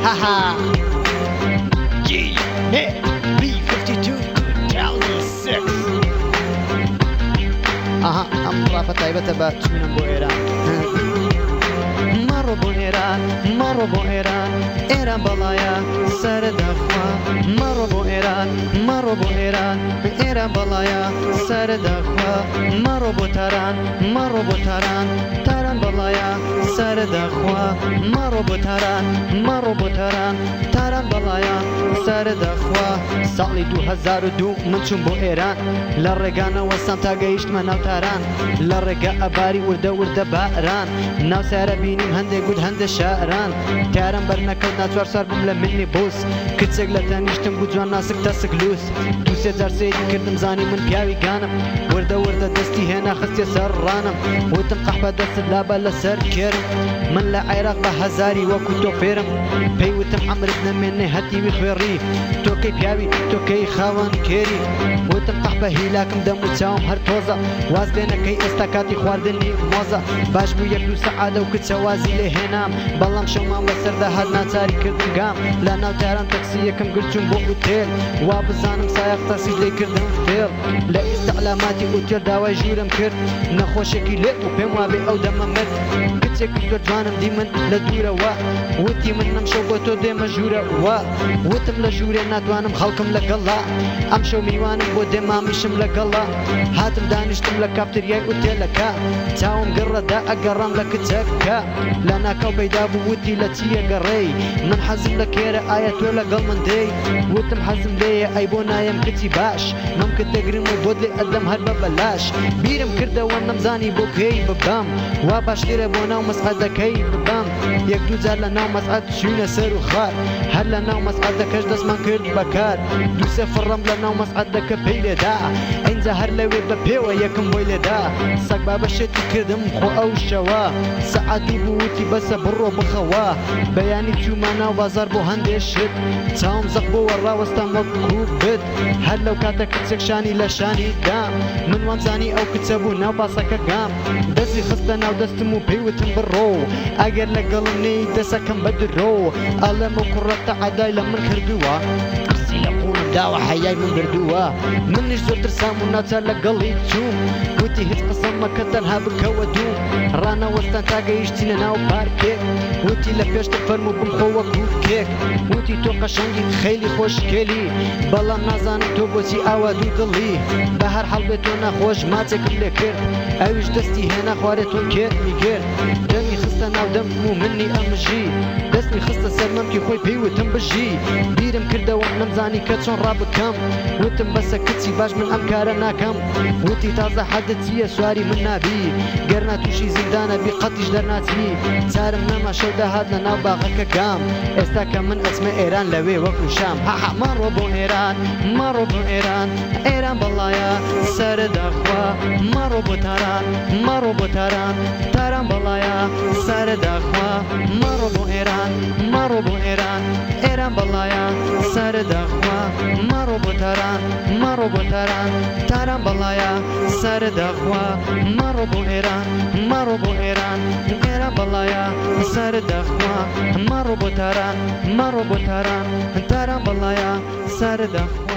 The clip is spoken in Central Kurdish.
هاها Yeah, B52 2006. ئەها ئەم ڕاپە تایبەتە بە چوونم بۆ ئێران. مەڕۆ بۆ ئێران، مەڕۆ بۆ ئێران، ئێران بەڵایە سەرت دەخوا. مەڕۆ بۆ ئێران، مەڕۆ بۆ ئێران، ئێران بەڵایە سەرت دەخوا. مەڕۆ بۆ تاران، مەڕۆ بۆ تاران، تاران بەڵایە سەرت دەخوا. مەڕۆ بۆ تاران، مەڕۆ بۆ تاران، تاران بەڵایە سەرت دەخوا. ساڵی 2002 من چووم بۆ ئێران، لە ڕێگا نەوەستام تا گەیشتمە ناو تاران. لە ڕێگا ئەباری وردە وردە باران، ناو سەیارە بینیم هەندێ گوت هەندێ شاران. تاران بەر نەکەوت ناچوار سوار بووم لە منی بوس، کچێک لە تەنیشتم بوو جوان ناسک تەسک لوس. دوو سێ جار سەیری کردم زانی من پیاوی گانم، وردە وردە دەستی هێنا خستیە سەر ڕانم. وتم قەحپە دەستت لابە لەسەر کێرم، من لە عێراق بە هەزاری وەکو تۆ فێرم. پێی وتم عەمرت نەمێنێ هەتیوی خوێڕی، تۆ کەی پیاوی تۆ کەی خاوەن کێری. وتم قەحپە هیلاکم دەم و چاوم هەر تۆزە، واز لێ نەکەی ئێستا کاتی خواردنی مۆزە. باش بوو یەک دوو سەعات ئەو کچە وازی لێ هێنام، بەڵام شەومان بەسەردا هات ناچاری کردم گام. لە ناو تاران تەکسییەکم گرت چووم بۆ ئوتێل، وا بزانم سایەق تەکسیش لێی کردم فێڵ. لە ئیستعلاماتی ئوتێل داوای ژوورم کرد، نەخۆشێکی لێ بوو پێم وابێ ئەو دەمە مرد. کچێکی زۆر جوانم دی من لە دوورەوە، وتی من ئەمشەو بۆ تۆ دێمە ژوورەوە. وتم لە ژوورێ ناتوانم خەڵکم لەگەڵە، ئەمشەو میوانم بۆ دێ مامیشم لەگەڵە. هاتم دانیشتم لە کافتریای ئوتێلەکە، چاوم گڕەدا ئەگەڕام لە کچەکە. لە ناکاو پەیدا بوو وتی لە چییە گەڕێی، من حەزم لە کێرە ئایا تۆ لەگەڵ من دێی؟ وتم حەزم لێیە ئەی بۆ نایەم کچی باش، مەمکت دەگرم و بۆت لێ ئەدەم هەر بە بەلاش. بیرم کردەوە نەمزانی بۆ کوێی ببەم، وا باشترە بۆ ناو مەسعەدەکەی ببەم. یەک دوو جار لە ناو مەسعەد چووینە سەر و خوار، هەر لە ناو مەسعەدەکەش دەستمان کرد بە کار. دوو سێ فڕەم لە ناو مەسعەدەکە پێی لێدا، ئینجا هەر لەوێ بە پێوە یەکم بۆی لێدا. سەگ بابە شێتی کردم خۆ ئەو شەوە سەعات دوو بوو وتی بەسە بڕۆ بخەوە. بەیانی چوومە ناو بازاڕ بۆ هەندێ شت، چاوم زەق بۆوە ڕاوەستام وەک کوبت. هەر لەو کاتە کچێک شانی لە شانی دام، من وامزانی ئەو کچە بوو ناو پاسەکە گام. دەستی خستە ناو دەستم و پێی وتم بڕۆ، ئەگەر لەگەڵم نێی دەسەکەم بە درۆ. ئەڵێم ئەو کوڕە تەعەدای لە من کردووە، دەستی لە قوونم داوە حەیای من بردووە. منیش زۆر ترسام و ناچار لەگەڵی چووم، وتی هیچ قسە مەکە تەنها بکەوە دووم. ڕانەوەستان تا گەیشتینە ناو پارکێک، وتی لە پێشتم فەرموو بمخۆ وەکوو کێک. وتی تۆ قەشەنگی خەیلی خۆشکێلی، بەڵام نازانم تۆ بۆچی ئاوا دوو دڵی. بە هەر حاڵ بێ تۆ ناخۆش ماچێکم لێ کرد، ئەویش دەستی هێنا خوارێ تۆ کێرمی گرت. دەمی خستە ناو دەمم و منی ئەمژی، دەستمی خستە سەر مەمکی خۆی پێی وتم بژی. بیرم کردەوە نەمزانی کە چۆن ڕابکەم، وتم بەسە کچی باش من ئەم کارە ناکەم. وتی تازە حەدت چییە سواری من نابی، گەرنا تووشی زیندانە بی قەتیش دەرناچی. چارم نەما شەو داهات لە ناو باغەکە گام، ئێستا کە من ئەچمە ئێران لەوێ وەکو شام. هاها مەڕۆ بۆ ئێران مەڕۆ بۆ ئێران، ئێران بەڵایە سەرت داخوا. مەڕۆ بۆ تاران مەڕۆ بۆ تاران، تاران بەڵایە سەرت داخوا. مەڕۆ بۆ ئێران مەڕۆ بۆ ئێران، ئێران بەڵایە سەرت داخوا. مەڕۆ بۆ تاران مەڕۆ بۆ تاران، تاران بەڵایە سەرت داخوا. مەڕۆ بۆ ئێران مەڕۆ بۆ ئێران، ئێران بەڵایە سەرت داخوا. مەڕۆ بۆ تاران مەڕۆ بۆ تاران، تاران بەڵایە سەرت داخوا.